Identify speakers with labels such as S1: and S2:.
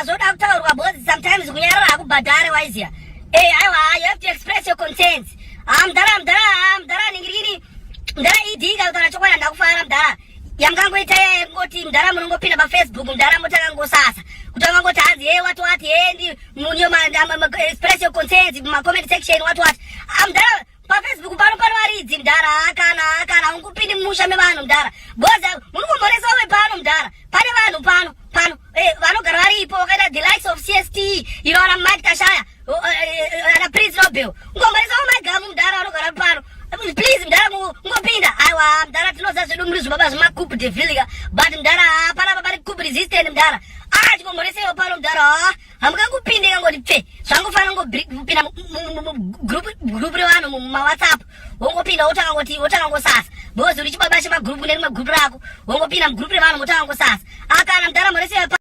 S1: zvoda kutaurwa because sometimes kunyarara hakubhadhare, waiziya. Aiwa, you have to express your concerns. Ah, mudhara, mudhara, ah, mudhara, ningirini, mudhara, idika kutaura chokwadi, ndakufara, mudhara. Yamukangoita yekungoti, mudhara, munongopinda paFacebook, mudhara, mutakangosasa kutanga ngoti hanzi, "Hey, what what, hey," ndi munyo express your concerns mumacomment section, what what. Ah, mudhara, paFacebook pano pano varidzi, mudhara. Akana ungupindi mumusha mevanhu, mudhara, because munongomhoresa wepano, mudhara. Pane vanhu pano pano vanogara varipo, vakaita the likes of CST, ana Mike Tashaya, ana Prince Nobel. Ungomhoresawo magamu, mudhara, vanogara pano. Please, mudhara, ngopinda. Aiwa, mudhara, tinoziva zvedu muri zvibaba zvemacoup de ville, but mudhara, panapa pari coup resistant, mudhara. Ah, chingomhoresewo pano, mudhara. Hamungangopinde kangoti pfe. Zvangofanira ngopinda group revanhu mumaWhatsApp, wongopinda, wotanga ngoti, wotanga ngosasa, because uri chibaba chemagroup nerimwe group rako, wongopinda mugroup revanhu, motanga ngosasa. Akana, mudhara, mhoresewo.